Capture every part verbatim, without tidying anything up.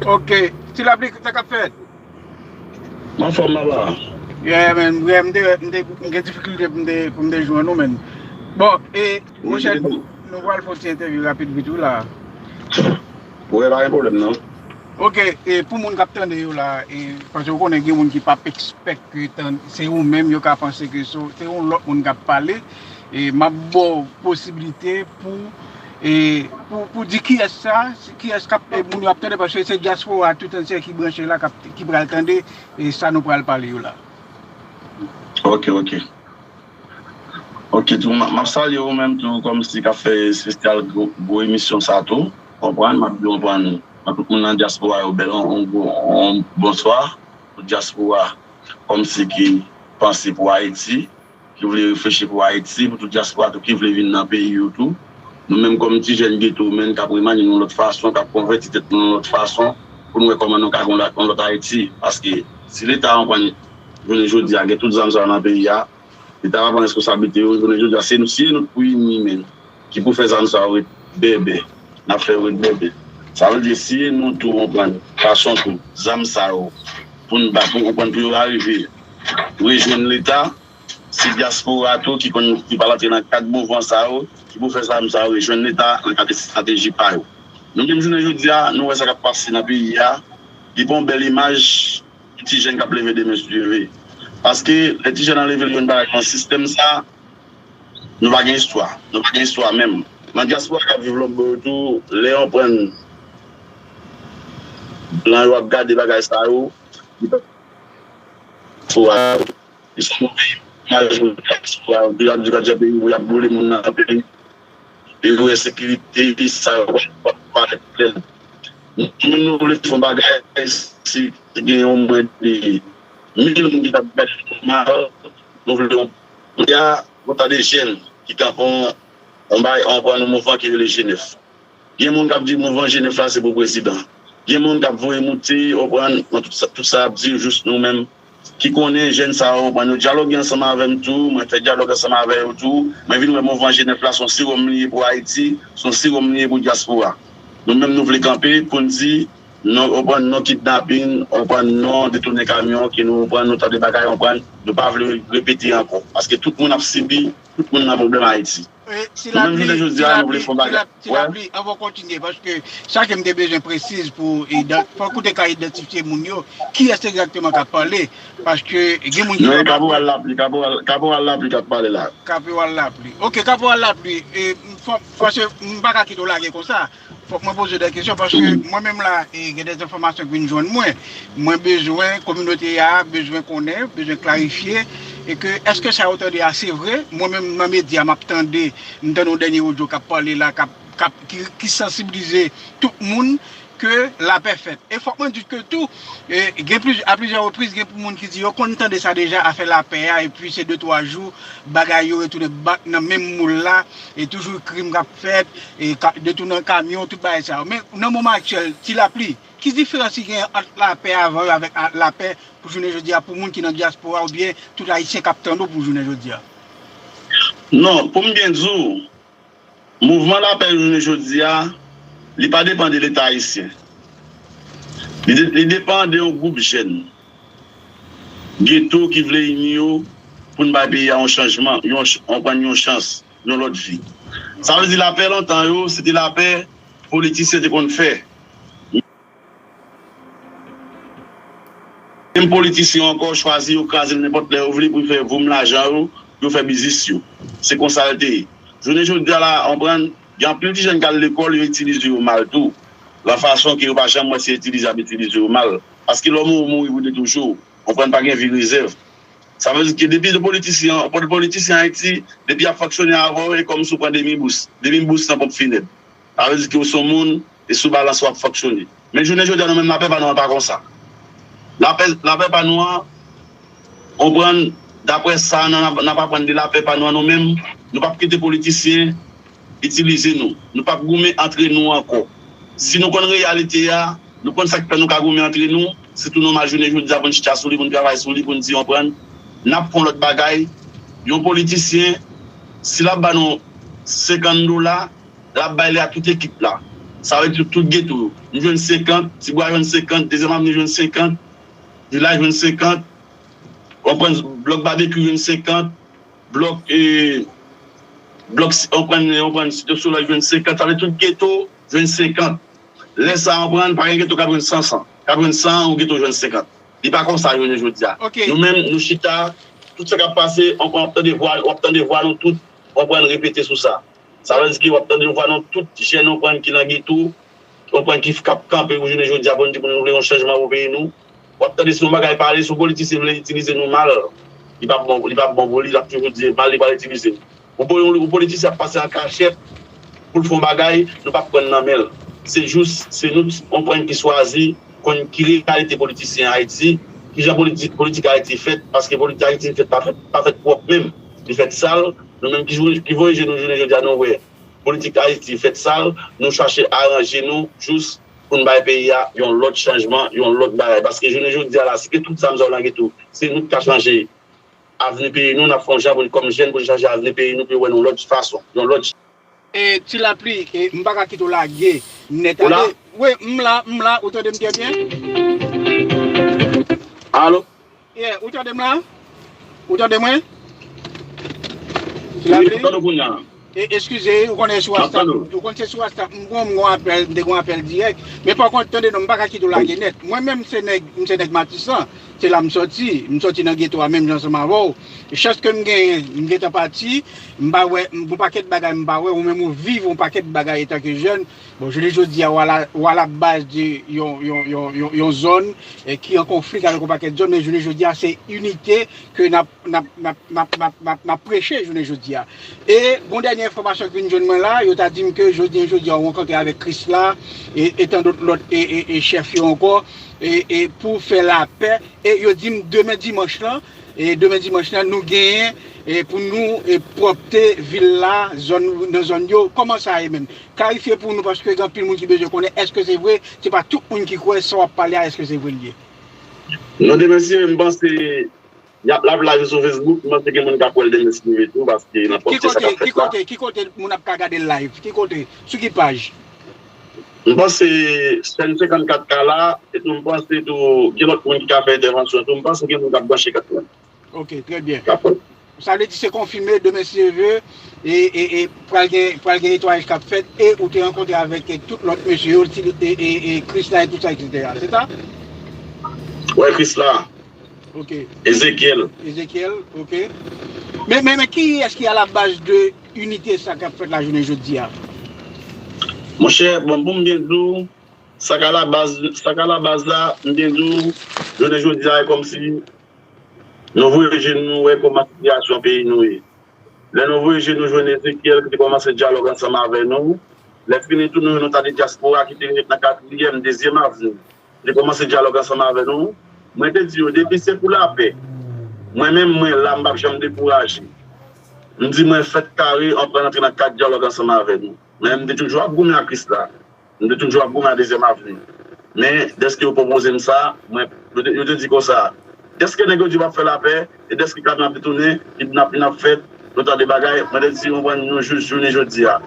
Ok, Ti Lapli, sa k ap fèt? M anfòm, papa. Yeah, man, yeah, m te, m te, m gen difikilte pou m te, pou m te jwenn ou, man. Bon, e, monchè, nou pral fè yon ti entèvyou rapid vit wi la. Wi, pa gen pwoblèm, non. Ok, e pou moun k ap tande yo la, e, paske ou konnen gen moun ki p ap ekspèk ke tan, se ou menm yo ka panse ke se, se yon lòt moun k ap pale, e m ap ba w posiblite pou, e, pou, pou di kiyès sa, kiyès k ap, e, moun yo ap tande, paske se dyaspora tout antyè ki branche la, k ap, ki pral tande, e, sa nou pral pale yo la. Ok, ok. Ok, tou, m ap, m ap salye ou menm tou, kòmsi k ap fè espesyal gwo, gwo emisyon sa tou. Konprann, m ap di konprann, nan tout moun nan dyaspora yo, bèl, on, on, on, bonswa. Tout dyaspora, kòmsi ki panse pou Ayiti, ki vle reflechi pou Ayiti, pou tout dyaspora tou, ki vle vin nan peyi yo tou. Nou menm kòm ti jèn geto, menm k ap remanye nou yon lòt fason, k ap konvèti tèt nou yon lòt fason, pou nou wè kòman nou ka gen yon lòt, yon lòt Ayiti. Paske si Leta an pran jounen jodi a, gen tout zam sa yo nan peyi a, Leta pa pran responsablite yo, jounen jodi a, se nou, si e nou pou ini, men, ki pou fè zam sa yo ret bèbè, n ap fè yo ret bèbè. Sa vle di, si e nou tou, konprann, fason tou, zam sa yo, pou n ba, pou, konprann, pou yo arive rejwenn Leta, se dyaspora tou ki konn, ki pral antre nan kad mouvman sa yo, ki pou fè zam sa yo rejwenn Leta nan kad estrateji pa yo. Nou menm jounen jodi a, nou wè sa k ap pase nan peyi a, li pa yon bèl imaj, ti jèn k ap leve demen si Dye vle. Paske lè ti jèn nan leve l jwenn bagay nan sistèm sa, nou pa gen istwa. Nou pa gen istwa menm. Nan dyaspora k ap viv lòtbò yo tou, lè yon pran blan yo ap gade bagay sa yo, li pa dyaspora yo. Li se yon move imaj pou dyaspora yo. Tou y ap di gad jan peyi yo, y ap boule moun nan peyi. Li vre sekirite, sa yo pa parèt klè. Nou menm nou vle fè yon bagay, si gen omwen de mil moun ki t ap gade nou mal, nou vle yon, ya, yon ta de jèn ki kanpe yon, yon bagay, yon pran yon mouvman ki rele G nèf. Gen moun k ap di mouvman G nèf la se pou prezidan. Gen moun k ap voye moute, ou konprann, nan tout sa, tout sa y ap di, jis nou menm ki konnen jèn sa yo, ou konprann, yo dyaloge ansanm avè m tou, mwen fè dyalòg ansanm avè yo tou, mwen vin wè mouvman G nèf la se yon sewòm li ye pou Ayiti, se yon sewòm li ye pou dyaspora. Nou menm nou vle kanpe pou n di non, ou konprann, non kidnaping, ou konprann, non detounen kamyon, ke nou, ou konprann, nou tande bagay, ou konprann, nou pa vle repete ankò. Paske tout moun ap sibi, tout moun nan pwoblèm Ayiti. E, Ti Lapli, Ti Lapli, Ti Lapli, anvan w kontinye, paske sa ke m te bezwen presize pou idan-, fòk ou te ka idantifye moun yo, kiyès egzakteman k ap pale, paske gen moun ki... Non, e Kaporal Lapli, Kaporal, Kaporal Lapli k ap pale la. Kaporal Lapli. Ok, Kaporal Lapli, e, fò, paske m pa ka kite w lage konsa. Fòk mwen poze w de kesyon, paske mwen menm la, e, gen de enfòmasyon ki vin jwenn mwen. Mwen bezwen, kominote a bezwen konnen, bezwen klarifye, e ke èske sa yo tande a se vre? Mwen menm nan medya m ap tande, m tande yon dènye odyo k ap pale la, k ap, k ap, ki, ki sansibilize tout moun ke lapè fèt. E fòk mwen di ke tou, e, gen pliz-, a plizyè repriz, gen pou moun ki di yo konn tande sa deja, afè lapè a, epi se de twa jou, bagay yo retounen bak nan menm moul la, e toujou krim k ap fèt, e ka, detounen kamyon, tout bagay sa yo. Men nan moman aktyèl, Ti Lapli, ki diferans ki gen ant lapè avan yo avèk a, lapè pou jounen jodi a, pou moun ki nan dyaspora oubyen tout Ayisyen k ap tande w pou jounen jodi a? Non, pou m byen di w, mouvman lapè jounen jodi a, li pa depann de Leta ayisyen. Li de-, li depann de yon gwoup jèn geto ki vle ini yo pou n bay peyi a yon chanjman, yon ch-, yon pran yon chans, yon lòt vi. Sa vle di lapè lontan yo, se te lapè politisyen te konn fè. Menm politisyen ankò chwazi yo kraze l nenpòt lè yo vle pou yo fè voum lajan yo, pou yo fè biznis yo. Se konsa l te ye. Jounen jodi a la, konprann, gen anpil ti jèn k al lekòl, yo itilize yo mal tou. Lan fason ke yo pa janm wè se itilize y ap itilize yo mal. Paske lè w mouri, w mouri pou de toujou. Konprann, pa gen vi rezèv. Sa vle di ke depi yon politisyen, yon politisyen Ayiti, depi y ap fonksyone avè w, e kòmsi w pran demi bous. Demi bous nan ponp finèb. Sa vle di ke w se yon moun, e sou balans w ap fonksyone. Men jounen jodi a, nou menm lapè pa nou an pa konsa. Lapè, lapè pa nou an, konprann, daprè sa n ap, n ap aprann de lapè pa nou an nou menm, nou p ap kite politisyen itilize nou. Nou p ap goumen antre nou ankò. Si nou konn reyalite a, nou konn sa k fè nou ka goumen antre nou, se tou nòmal jounen jodi a pou n chita sou li, pou n travay sou li, pou n di, konprann, n ap fè yon lòt bagay. Yon politisyen, si l ap ba nou senkant dola, l ap bay li a tout ekip la. Sa vle di tout geto. Nou jwenn senkant, Tibwa jwenn senkant, Dezyèm Avni jwenn senkant, Vilaj jwenn senkant, w konprann, blòk Babekyou jwenn senkant, blòk, e, blòk, w konprann, w konprann, Site Solèy jwenn senkant, sa vle di tout geto jwenn senkant. Lè sa a, w konprann, pa gen geto k ap jwenn san, san. K ap jwenn san, yon geto jwenn senkant. Li pa konsa jounen jodi a. Nou menm, nou chita, tout sa k ap pase, w konprann, w ap tande vwa, w ap tande vwa nou tout, w konprann, repete sou sa. Sa vle di ke w ap tande vwa nou tout, jèn, w konprann, ki nan geto, w konprann, ki k ap kanpe pou jounen jodi a, pou nou di pou nou vle yon chanjman pou peyi nou. W ap tande si yon bagay pale, si yon politisyen vle itilize nou mal, li p ap bon, li p ap bon pou li, l ap toujou di mal, li pral itilize nou. Yon po-, yon politisyen ap pase an kachèt pou l fè yon bagay, nou p ap pran l nan men l. Se jis, se nou, w konprann, ki chwazi konn ki reyalite politisyen Ayiti, kijan politi-, politik Ayiti fèt, paske politik Ayiti fèt pa fèt, pa fèt pwòp menm. Li fèt sal, nou menm ki, ki voye je nou jounen jodi a, nou wè politik Ayiti fèt sal, nou chache aranje nou jis pou n bay peyi a yon lòt chanjman, yon lòt bagay. Paske jounen jodi a la, si ke tout sa m sa w nan geto, se nou k ka chanje avni peyi nou, n ap fè yon jan pou n, kòm jèn, pou n chanje avni peyi nou, pou yo wè n yon lòt fason, yon lòt jan. E, Ti Lapli, e, m pa ka kite w lage nèt ale. Wi, m la, m la, ou tande m trè byen? Alo? Yeah, ou tande m la? Ou tande mwen? Ti Lapli? Wi, m tande w kounye a. E, eskize, ou konnen sou WhatsApp, ou konnen se sou WhatsApp, m gon, m gon apèl, m te gon apèl dirèk. Men pa kont, tande non, m pa ka kite w lage nèt. Mwen menm, se nèg, m se nèg Matisan. Se la m sòti. M sòti nan geto a menm jan ansanm avè w. Chans ke m genyen, m gentan pati. M pa wè, m, gon pakèt bagay m pa wè. Ou menm ou viv yon pakèt bagay etanke jèn. Bon, jounen jodi a, w a la, w a la baz de yon, yon, yon, yon, yon zòn, eh, ki an konflik avèk yon pakèt zòn, men jounen jodi a, se inite ke n ap, n ap, n ap, n ap, n ap, n ap, n ap preche jounen jodi a. E gon dènye enfòmasyon ki vin jwenn mwen la, yo ta di m ke jodi, jodi a, w rankontre avèk Krisla, e, e tan dòt lòt, e, e, e chèf yo ankò, e, e pou fè lapè, e yo di m demen dimanch lan, e demen dimanch lan, nou genyen, e pou nou, e pwòpte vil la, zòn, nan zòn yo, kòman sa ye menm? Klarifye pou nou, paske gen anpil moun ki bezwen konnen, èske se vre, se pa tout moun ki kwè sa w ap pale a, èske se vre l ye? Non, demen si m panse, y ap, l ap live sou Facebook, m panse gen moun k ap wè l demen si Dye vle tou, paske n ap pwòpte sa k ap fèt la. Ki kote, ki kote moun ap ka gade l live? Ki kote? Sou ki paj? M panse chèn senkannkat ka la, epi m panse tou gen lòt moun ki ka fè entèvansyon tou. M panse gen moun k ap branche kat la. Ok, trè byen. Sa vle di se konfime, demen si Dye vle, e, e, e pral gen, pral gen netwayaj k ap fèt, e ou te rankontre avèk, e, tout lòt mesye yo, e, e, e Krisla e tout sa, etsetera. Se sa? Wè, Krisla. Ok. Ezekyèl. Ezekyèl, ok. Men, men, men kiyès ki a la baz de inite sa k ap fèt la jounen jodi a? Monchè, bon, pou m byen di w, sa k a la baz, sa k a la baz la, m byen di w, jounen jodi a, e kòmsi nou voye je n nou wè kòman sitiyasyon peyi nou ye. Lè nou voye je nou jwenn Ezekyèl ki te kòmanse dyalòg ansanm avè nou, lè fini tou nou jwenn yon ta de dyaspora ki te ret nan katriyèm, dezyèm avni, ki te kòmanse dyalòg ansanm avè nou. Mwen te di yo, depi se pou lapè, mwen menm, mwen la, m p ap janm dekouraje. M di mwen, fèt kare, ann pran antre nan kad dyalòg ansanm avè nou. Men m te toujou ap goumen ak Krisla. M te toujou ap goumen a Dezyèm Avni. Men, dèske yo pwopoze m sa, mwen, yo te, yo te di konsa, dèske nèg yo di yo p ap fè lapè, e dèske kidnap detounen, kidnapin ap fèt, yon ta de bagay, mwen te di, konprann, nou jis jounen jodi a.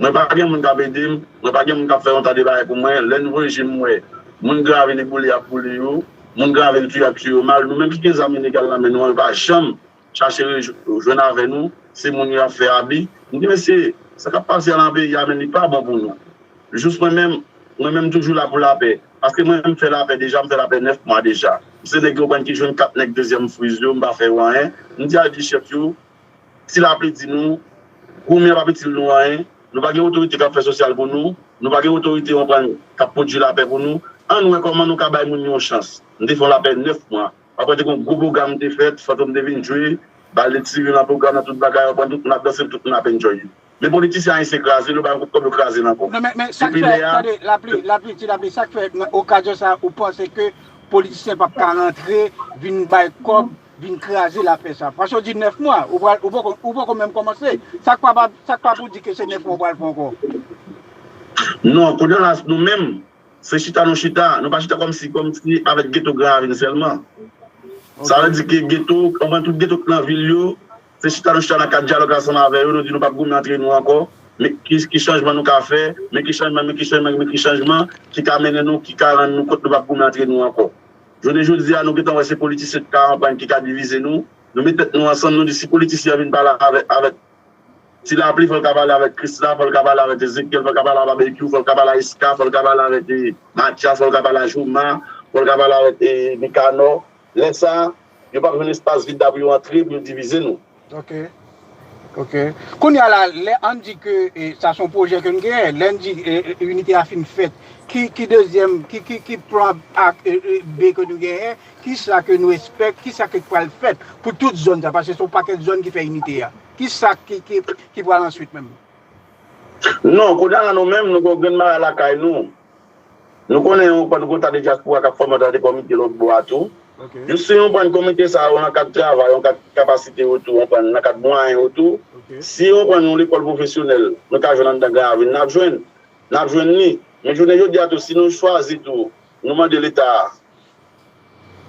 Mwen pa gen moun k ap ede m, mwen pa gen moun k ap fè yon ta de bagay pou mwen. Lè n voye je m wè, moun Gran Ravin boule y ap boule yo, moun Gran Ravin touye y ap touye yo mal, nou menm ki gen zam ilegal nan men nou an, yo pa janm chache re-, jwenn avè nou, se moun yo ap fè abi. M di, mesye, sa k ap pase a nan peyi a, men li pa bon pou nou. Jis mwen menm, mwen menm toujou la pou lapè. Paske mwen menm m fè lapè deja, m fè lapè nèf mwa deja. M se nèg yo pran ki jwenn kat nèg dezyèm friz yo, m pa fè yo anyen. M di al di chèf yo, Ti Lapli di nou, goumen an p ap itil nou anyen. Nou pa gen otorite k ap fè sosyal pou nou. Nou pa gen otorite, konprann, k ap pwodui lapè pou nou. Ann wè kòman nou ka bay moun yo yon chans. M te fè yon lapè nèf mwa. Apre te gen yon gwo pwogram te fèt, Fantom te vin jwe, bal te tire nan pwogram nan, tout bagay, w konprann, tout moun ap danse, tout moun ap enjoy. Men politisyen ayisyen kraze l, yo bay yon kout kòb, yo kraze l ankò. Non, men, men sa k fè, tande, Lapli, Lapli, Ti Lapli, sa k fè nan okazyon sa a, ou panse ke politisyen p ap ka rantre, vin bay kòb, vin kraze lapè sa a? Paske w di nèf mwa, ou pral, ou poko, ou poko menm kòmanse. Sa k pa, sa k pa pou di ke se nèf mwa ou pral fè ankò? Non, kounye a la, nou menm, se chita nou chita, nou pa chita kòmsi, kòmsi avèk geto Gran Ravin sèlman. Sa vle di ke geto, anvan tout geto k nan vil yo, se chita nou chita nan kad dyalòg ansanm avè yo, nou di nou p ap goumen antre nou ankò, men ki, ki chanjman nou ka fè, men ki chanjman, men ki chanjman, men ki chanjman ki ka mennen nou, ki ka rann nou kont nou p ap goumen antre nou ankò. Jounen jodi a, nou gentan wè se politisyen ki ka anprann, ki ka divize nou. Nou met tèt nou ansanm, nou di si politisyen an vin pale avèk, avèk Ti Lapli, fò l ka pale avèk Krisla, fò l ka pale avèk Ezekyèl, fò l ka pale avèk Babekyou, fò l ka pale a Eska, fò l ka pale avèk, eh, Matyas, fò l ka pale a Jouma, fò l ka pale avèk, eh, Nikanò. Lè sa a, yo p ap jwenn espas vid la pou yo antre, pou yo divize nou. Ok. Ok. Kounye a la, lè ann di ke, eh, sa se yon pwojè ke nou genyen, lè n di, eh, eh, inite a fin fèt, ki, ki dezyèm, ki, ki, ki plan A, eh, eh, B ke nou genyen, ki sa ke nou espè, ki sa ke pral fèt pou tout zòn sa, paske se yon pakèt zòn ki fè inite a. Ki sa ki, ki, ki pral answit menm? Non, kounye a la nou menm, nou gen yon grenn maray lakay nou. Nou konnen yon bann konta de dyaspora k ap fòme antre komite lòt bò a tou. Ok. Jis si yon bann komite sa yo nan kad travay, yon kad kapasite yo tou, yon bann nan kad mwayen yo tou. Ok. Si yon bann yon lekòl pwofesyonèl, nou ka jwenn anndan Gran Ravin, n ap jwenn. N ap jwenn li. Men jounen jodi a tou, si nou chwazi tou, nou mande Leta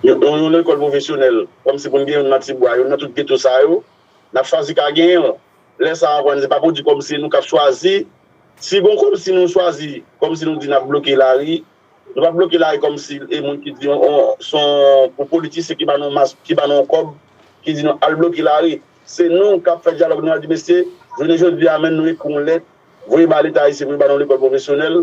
yon, yon, yon lekòl pwofesyonèl, kòmsi pou n gen youn nan Tibwa, youn nan tout geto sa yo, n ap chwazi ka genyen l. Lè sa a, w konprann, se pa pou di kòmsi nou k ap chwazi. Si gon kòmsi nou chwazi, kòmsi nou di n ap bloke lari, nou p ap bloke lari kòmsi e moun ki di, on, on, se yon, pou politisyen ki ba nou mas, ki ba nou yon kòb, ki di nou al bloke lari. Se nou k ap fè dyalòg, nou al di, mesye, jounen jodi a, men nou ekri yon lèt, voye ba Leta ayisyen, voye ba nou lekòl pwofesyonèl,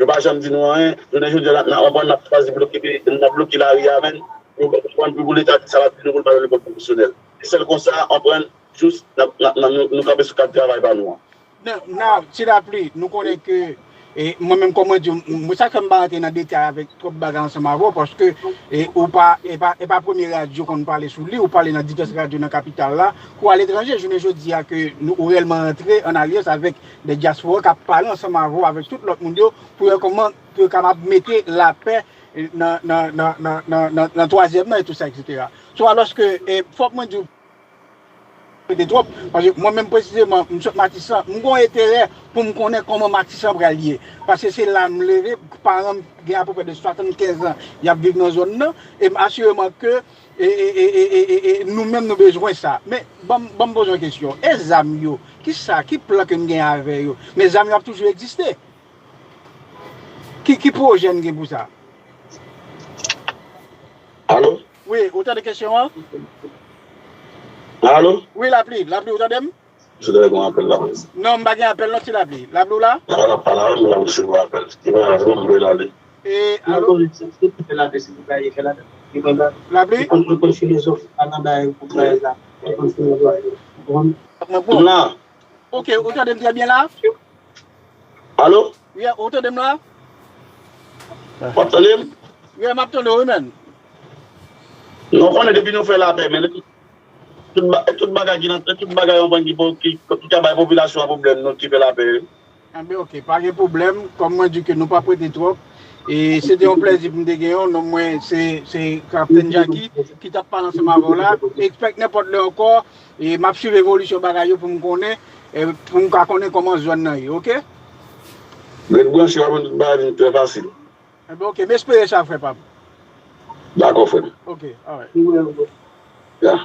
yo pa janm di nou anyen. Jounen jodi a, n ap, n ap, n ap chwazi bloke, n ap bloke lari a, men. Yo konprann pou Leta di sa l ap di nou pou n pa nan lekòl pwofesyonèl. E sèl konsa, w konprann, jis n ap, n ap, n ap, nou, nou kanpe sou kad travay pa nou an. Non, non, Ti Lapli, nou konnen ke, e, mwen menm, kòm mwen di w, m-, mwen, sa k fè m pa rantre nan detay avèk twòp bagay ansanm avè w, paske, e, ou pa, e pa, e pa premye radyo konn pale sou li, ou pale nan divès radyo nan kapital la, kou aletranje, jounen jodi a ke nou, ou reyèlman rantre an alyans avèk de dyaspora k ap pale ansanm avè w, avèk tout lòt moun yo, pou yo kòman, pou yo kapab mete lapè, e, nan, nan, nan twazyèm nan e tout sa, etsetera. So, alòske, e, fòk mwen di w, rete twòp, paske mwen menm presizeman, m sot Matisan, m gen yon enterè pou m konnen kòman Matisan pral ye. Paske se la m leve, paran m gen apeprè de swasannkenz an, y ap viv nan zòn nan, e m asireman ke, e, e, nou menm nou bezwen sa. Men, ban m, ban m poze yon kesyon. E zam yo, ki sa, ki plan ke n gen avè yo? Men zam yo ap toujou egziste. Ki, ki pwojè n gen pou sa? Alo? Wi, ou tande kesyon an? Alo? Wi, Lapli, Lapli, ou tande m? Misye te gen yon apèl la. Non, m pa gen apèl non, Ti Lapli. Lapli, ou la? Nan, nan, pa la, m la resevwa apèl. Ki bagay, se mwen m voye l ale. E, alo? Lapli? Mwen konn filozofi, pa nan bagay pou bagay la. Mwen konn filozofi. Mwen konn. M la. Ok, ou tande m trè byen la? Alo? Wi, ou tande m la? W ap tande m? Wi, m ap tande w, wi, menn. Non, konnen depi nou fè lapè, men tout, tout ba-, tout bagay ki nan, tout bagay yon bann ki, ki, ki ka bay popilasyon an pwoblèm, nou ki fè lapè, wi. Enben, ok, pa gen pwoblèm. Kòm mwen di ke nou p ap rete twòp. E se te yon plèzi pou m te gen w. Non mwen, se, se Kaptenn Jacky ki t ap pale ansanm avè w la. Ekspèk nenpòt lè ankò. E m ap swiv evolisyon bagay yo pou m konnen, e pou m ka konnen kòman zòn nan ye, ok? Ret branche, w ap jwenn tout bagay vin trè fasil. Enben, ok, m espere sa, frè pa m. Dakò, frè m. Ok, alright. Ya.